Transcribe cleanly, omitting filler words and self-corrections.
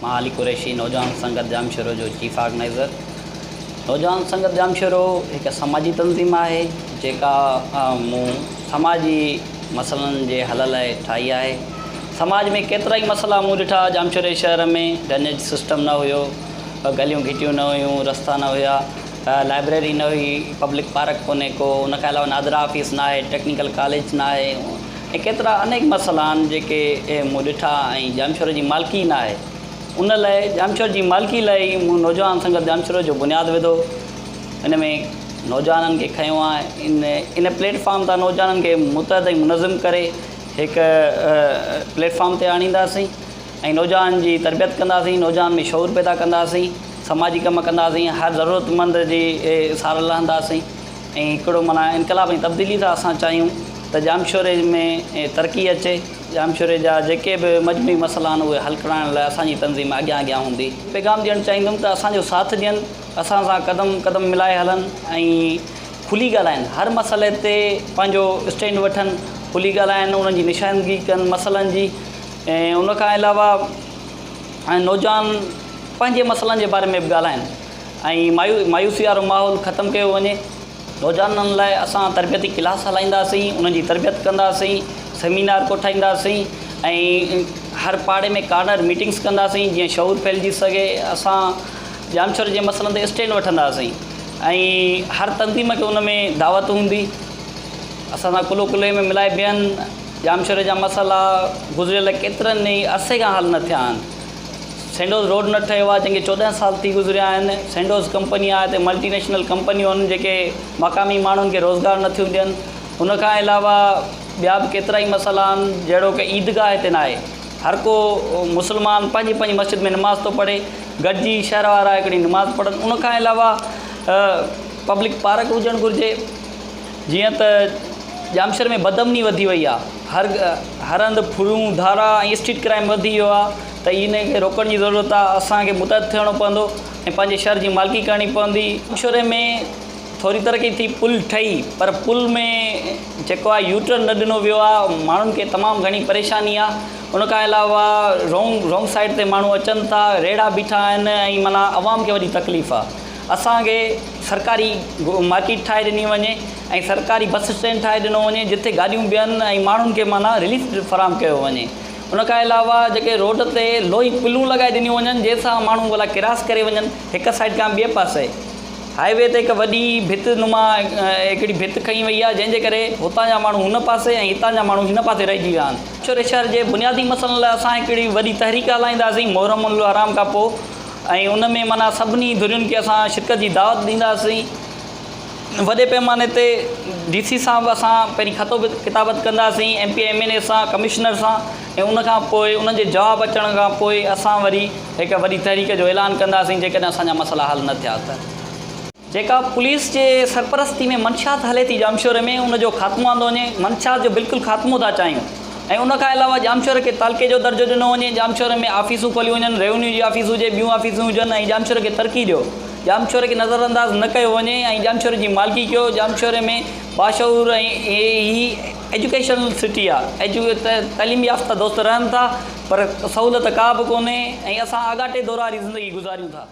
مان علي قريشي نوجوان سنگت ڄامشورو جو چيف آرگنائيزر. نوجوان سنگت ڄامشورو هڪ سماجي تنظيم آهي جيڪا مون سماجي مسئلن جي حل لاء ٺاهي آهي. سماج ۾ ڪيترائي مسئلا مون ڏٺا ڄامشوري شهر ۾ ڊرينيج سسٽم نه هيو، گليون گهٽيون نه هيون، رستا نه هيا، لائبريري نه هئي، پبلڪ پارڪ ڪونهي ڪو، ان کان علاوه نادرا آفيس نه آهي، ٽيڪنيڪل ڪاليج نه آهي. ۽ ڪيترا انيڪ مسئلا آهن جيڪي مون ڏٺا ۽ ڄامشوري جي مالڪي نه آهي ان لاء ڄامشوري جي مالڪي لاء ئي مون نوجوان سنگت ڄامشوري جو بنياد وڌو ان ۾ نوجوانن کي کنيو آهي ان ان پليٽ فارم تان نوجوانن کي متحد ۽ منظم ڪري هڪ پليٽ فارم تي آڻينداسين ۽ نوجوانن جي تربيت ڪنداسين نوجوانن ۾ شعور پيدا ڪنداسين سماجي ڪم ڪنداسين هر ضرورتمند جي سار لهنداسين ۽ هڪڙو معنيٰ انقلاب ۽ تبديلي ٿا اسان چاهيون ته ڄامشوري ۾ ترقي اچي، ڄامشوري جا جيڪي به مجموعي مسئلا آهن اهي حل ڪرائڻ لاء اسان جي تنظيم اڳيان اڳيان هوندي. پيغام ڏيڻ چاهيندم ته اسان جو ساٿ ڏين، اسان سان قدم قدم ملائي هلن ۽ کلي ڳالهائن، هر مسئلي تي پنهنجو اسٽينڊ وٺن، کلي ڳالهائن، انهن جي نشاندگي ڪن مسئلن جي ۽ ان کان علاوه نوجوان پنهنجي مسئلن جي باري ۾ به ڳالهائن. ۽ مايوسي وارو ماحول ختم ڪيو وڃي. نوجوانن لاء اسان تربيتي ڪلاس هلائينداسين، انهن جي تربيت ڪنداسين، سيمينار ڪوٺائينداسين ۽ هر پاڙي ۾ ڪارنر ميٽنگس ڪنداسين جيئن شعور ڦهلجي سگهي. اسان ڄامشوري جي مسئلن تي اسٽينڊ وٺنداسين ۽ هر تنظيم کي ان ۾ دعوت هوندي. اسان سان ڪلهو ڪلهي ۾ ملائي بيهن. ڄامشوري جا مسئلا گذريل ڪيترن ئي عرصي کان حل نه ٿيا آهن. سينڊوز روڊ نه ٺهيو آهي جنهن کي 14 سال ٿي گذريا آهن، سينڊوز ڪمپني آهي هتي ملٽي نيشنل ڪمپنيون آهن جيڪي مقامي ماڻهن کي روزگار نٿيون ڏين، ان کان علاوه ٻيا به ڪيترائي مسئلا آهن جهڙوڪ عيدگاهه هتي ناهي هر ڪو مسلمان پنهنجي پنهنجي مسجد ۾ نماز ٿو پڙهي گڏجي شهر وارا هڪڙي نماز پڙهن ان کان علاوه پبلڪ پارڪ هجڻ گهرجي جيئن ته ڄامشوري ۾ بدامني وڌي وئي آهي هر هر هنڌ ڦرون ڌاڙا ۽ اسٽريٽ ڪرائم وڌي ويو آهي ته ان کي روڪڻ جي ضرورت آهي اسان کي متحد ٿيڻو پوندو ۽ پنهنجي شهر جي مالڪي ڪرڻي پوندي. ڄامشوري ۾ ٿوري ترقي ٿي پل ٺهي پر پل ۾ جيڪو آهي يوٽرن نه ڏنو ويو آهي ماڻهن کي تمام گهڻي پريشاني آهي ان کان علاوه رونگ رونگ سائيڊ تي ماڻهو اچن ٿا ريڙها بيٺا آهن ۽ معنيٰ عوام کي وڏي تڪليف آهي اسان کي سرڪاري مارڪيٽ ٺاهي ڏني وڃي ۽ سرڪاري بس اسٽينڊ ٺاهي ڏنو وڃي جتي گاڏيون بيهن ۽ ماڻهن کي معنيٰ رليف فراهم ڪيو وڃي ان کان علاوه جيڪي روڊ تي لوهي پلون لڳائي ڏنيون وڃن جنهن سان ماڻهو ڀلا ڪراس ڪري وڃن هڪ سائيڊ کان ٻئي پاسي هاء وي تي هڪ وڏي ڀت نما هڪڙي ڀت کنئي وئي آهي جنهن جي ڪري هتان جا ماڻهو هن پاسي ۽ هتان جا ماڻهو هن پاسي رهجي ويا آهن. ڇوري شهر جي بنيادي مسئلن لاء اسان هڪڙي وڏي تحريڪ هلائينداسين محرم الحرام کان پوء ۽ ان ۾ معنيٰ سڀني ڌرين کي اسان شرڪت جي دعوت ڏينداسين. وڏي پئماني تي ڊي سي سان به اسان پهرين خط و ڪتابت ڪنداسين، M P M N A سان، ڪمشنر سان ۽ ان کان پوء انهن جي جواب اچڻ کان پوء اسان وري هڪ وڏي تحريڪ جو اعلان ڪنداسين جيڪڏهن اسان جا مسئلا حل نه ٿيا ته. جيڪا پوليس جي سرپرستي ۾ منشيات هلي ٿي ڄامشوري ۾ ان جو خاتمو آندو وڃي، منشيات جو بلڪل خاتمو ٿا چاهيون ۽ ان کان علاوه ڄامشوري کي تعلقي جو درجو ڏنو وڃي، ڄامشوري ۾ آفيسون کوليون وڃن، ريونيو جي آفيس هجي، ٻيون آفيسون هجن ۽ ڄامشوري کي ترقي ڏيو. ڄامشوري کي نظر انداز نه ڪيو وڃي ۽ ڄامشوري جي مالڪي ڪيو، ڄامشوري ۾ باشعور ۽ هي ايجوڪيشنل سٽي آ تعليم يافته دوست رهن ٿا پر سهولت ڪا به ڪونهي ۽ اسان آڳاٽي دور واري زندگي گذاريون ٿا.